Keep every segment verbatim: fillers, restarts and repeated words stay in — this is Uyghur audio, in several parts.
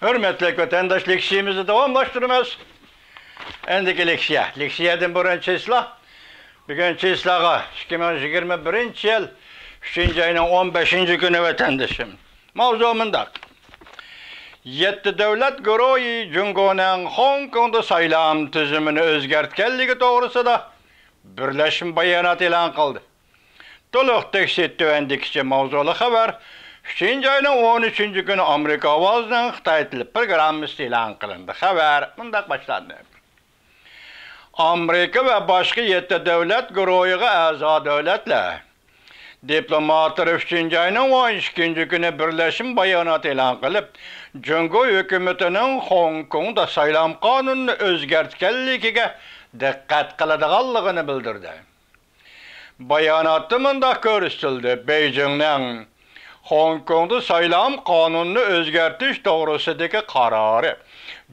ھۆرمەتلىك ۋەتەنداش، لېكسىيىمىزنى داۋاملاشتۇرىمىز. ئەندىكى لېكسىيە، لېكسىيەدىن بۇرۇن چېسلا، بۈگۈن چېسلاغا ئىككى مىڭ يىگىرمە بىرىنچى يىل ئۈچىنچى ئاينىڭ ئون بەشىنچى كۈنى ۋەتەندىشىم. ماۋزۇ مۇنداق. يەتتە دۆلەت گۇرۇھى جۇڭگونىڭ خوڭكوڭدا سايلام تۈزۈمىنى ئۆزگەرتكەنلىكى توغرىسىدا بىرلەشمە بايانات ئېلان قىلدى. تولۇق تېكىستى تۆۋەندىكىچە ماۋزۇلۇق خەۋەر ئۈچىنچى ئاينىڭ ئون ئۈچىنچى كۈنى ئامېرىكا ئاۋازىنىڭ خىتاي تىلى پروگراممىسىدا ئېلان قىلىندى. خەۋەر مۇنداق باشلاندى. ئامېرىكا ۋە باشقا يەتتە دۆلەت گۇرۇھىغا ئەزا دۆلەتلەر دىپلوماتلىرى ئۈچىنچى ئاينىڭ ئون ئىككىنچى كۈنى بىرلەشمە بايانات ئېلان قىلىپ، جۇڭگو ھۆكۈمىتىنىڭ خوڭكوڭدا سايلام قانۇنىنى ئۆزگەرتكەنلىكىگە دىققەت قىلىدىغانلىقىنى بىلدۈردى. باياناتتا مۇنداق كۆرسىتىلدى: بېيجىڭنىڭ خوڭكوڭدا سايلام قانۇنىنى ئۆزگەرتىش توغرىسىدىكى قارارى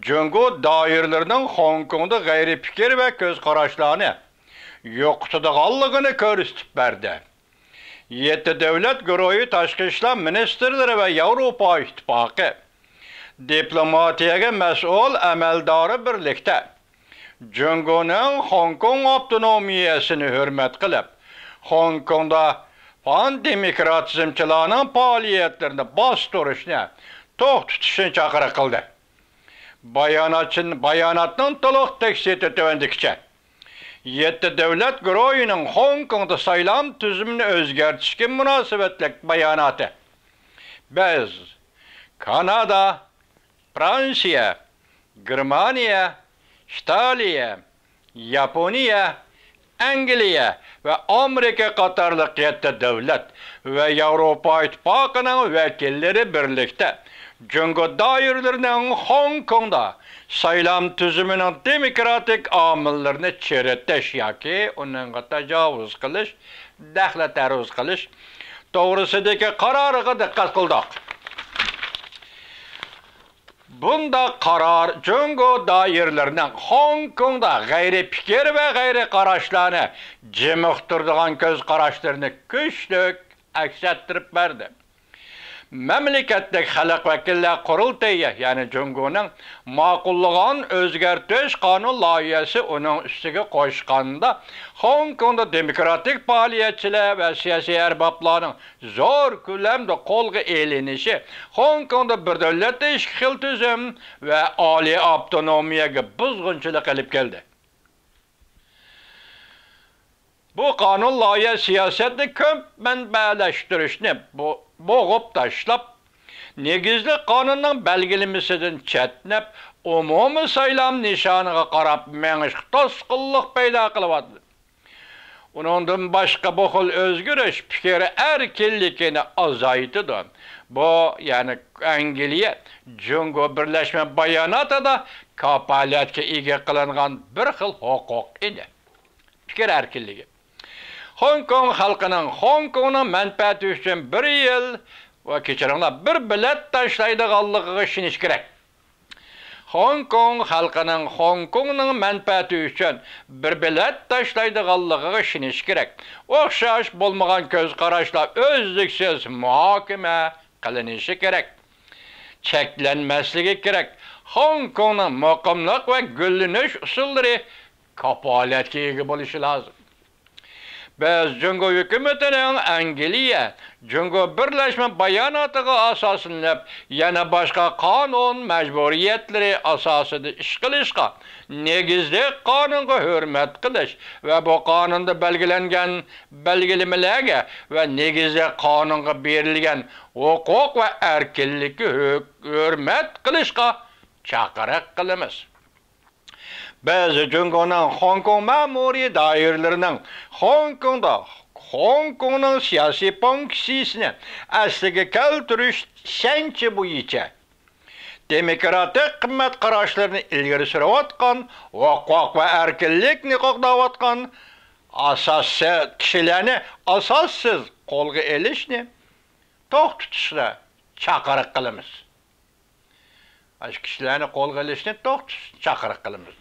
جۇڭگو دائىرىلىرىنىڭ خوڭكوڭدا غەيرىي پىكىر ۋە كۆز قاراشلارنى يوقىتىدىغانلىقىنى كۆرسىتىپ بەردى. يەتتە دۆلەت گۇرۇھى تاشقى ئىشلار مىنىستىرلىرى ۋە ياۋروپا ئىتتىپاقى دىپلوماتىيەگە مەسئۇل ئەمەلدارى بىرلىكتە جۇڭگونىڭ خوڭكوڭ ئاپتونومىيەسىنى ھۆرمەت قىلىپ، خوڭكوڭدا پان دېموكراتىزمچىلارنىڭ پائالىيەتلىرىنى باستۇرۇشنى توختىتىشنى چاقىرىق قىلدى. باياناتچى-، باياناتنىڭ تولۇق تېكىستى تۆۋەندىكىچە. يەتتە دۆلەت گۇرۇھىنىڭ خوڭكوڭدا سايلام تۈزۈمىنى ئۆزگەرتىشكە مۇناسىۋەتلىك باياناتى. بىز كانادا، فرانسىيە، گېرمانىيە، ئىتالىيە، ياپونىيە، ئەنگلىيە ۋە ئامېرىكا قاتارلىق يەتتە دۆلەت ۋە ياۋروپا ئىتتىپاقىنىڭ ۋەكىللىرى بىرلىكتە جۇڭگو دائىرىلىرىنىڭ خوڭكوڭدا سايلام تۈزۈمىنىڭ دېموكراتىك ئامىللىرىنى چىرىتىش ياكى ئۇنىڭغا تاجاۋۇز قىلىش، دەخلى تەرۇز قىلىش توغرىسىدىكى قارارىغا دىققەت قىلدۇق. بۇنداق قارار جۇڭگو دائىرىلىرىنىڭ خوڭكوڭدا غەيرىي پىكىر ۋە غەيرىي قاراشلارنى جىمىقتۇرىدىغان كۆز قاراشلىرىنى كۈچلۈك ئەكس ئەتتۈرۈپ بەردى. مەملىكەتلىك خەلق ۋەكىللەر قۇرۇلتىيى، يەنى جۇڭگونىڭ ماقۇللىغان ئۆزگەرتىش قانۇن لايىھەسى ئۇنىڭ ئۈستىگە قوشقاندا، خوڭكوڭدا دېموكراتىك پائالىيەتچىلەر ۋە سىياسىي ئەربابلارنىڭ زور كۆلەمدە قولغا ئېلىنىشى خوڭكوڭدا بىر دۆلەتتە ئىككى خىل تۈزۈم ۋە ئالىي ئاپتونومىيەگە بۇزغۇنچىلىق ئېلىپ كەلدى. بۇ قانۇن لايىھە سىياسەتنى كۆپ مەنبەلەشتۈرۈشنى بو-، بوغۇپ تاشلاپ، نېگىزلىك قانۇننىڭ بەلگىلىمىسىدىن چەتنەپ، ئومۇمىي سايلام نىشانىغا قاراپ مېڭىشقا توسقۇنلۇق پەيدا قىلىۋاتىدۇ. ئۇنىڭدىن باشقا، بۇ خىل ئۆزگىرىش پىكىر ئەركىنلىكىنى ئازايتىدۇ. بۇ، يەنى ئەنگلىيە جۇڭگو بىرلەشمە باياناتىدا كاپالەتكە ئىگە قىلىنغان بىر خىل ھوقۇق ئىدى. پىكىر ئەركىنلىكى. خوڭكوڭ خەلقىنىڭ خوڭكوڭنىڭ مەنپەئەتى ئۈچۈن بىر يىل، ۋە كەچۈرۈڭلار، بىر بېلەت تاشلايدىغانلىقىغا ئىشىنىش كېرەك. خوڭكوڭ خەلقىنىڭ خوڭكوڭنىڭ مەنپەئەتى ئۈچۈن بىر بېلەت تاشلايدىغانلىقىغا ئىشىنىش كېرەك. ئوخشاش بولمىغان كۆز قاراشلار ئۈزلۈكسىز مۇھاكىمە قىلىنىشى كېرەك. چەكلەنمەسلىكى كېرەك. خوڭكوڭنىڭ مۇقىملىق ۋە گۈللىنىش ئۇسۇللىرى كاپالەتكە ئىگە بولۇشى لازىم. بىز جۇڭگو ھۆكۈمىتىنىڭ ئەنگلىيە جۇڭگو بىرلەشمە باياناتىغا ئاساسلىنىپ، يەنە باشقا قانۇن مەجبۇرىيەتلىرى ئاساسىدا ئىش قىلىشقا، نېگىزلىك قانۇنغا ھۆرمەت قىلىش ۋە بۇ قانۇندا بەلگىلەنگەن بەلگىلىمىلەرگە ۋە نېگىزلىك قانۇنغا بېرىلگەن ھوقۇق ۋە ئەركىنلىككە ھۆ-، ھۆرمەت قىلىشقا چاقىرىق قىلىمىز. بىز جۇڭگونىڭ خوڭكوڭ مەمۇرىي دائىرىلىرىنىڭ خوڭكوڭدا خوڭكوڭنىڭ سىياسىي فۇنكسىيىسىنى ئەسلىگە كەلتۈرۈش چۈشەنچە بويىچە دېموكراتىك قىممەت قاراشلىرىنى ئىلگىرى سۈرۈۋاتقان، ھوقۇق ۋە ئەركىنلىكنى قوغداۋاتقان ئاساسسىز كىشىلەرنى ئاساسسىز قولغا ئېلىشنى توختىتىشقا چاقىرىق قىلىمىز. ئاشۇ كىشىلەرنى قولغا ئېلىشنى توختىتىشنى چاقىرىق قىلىمىز.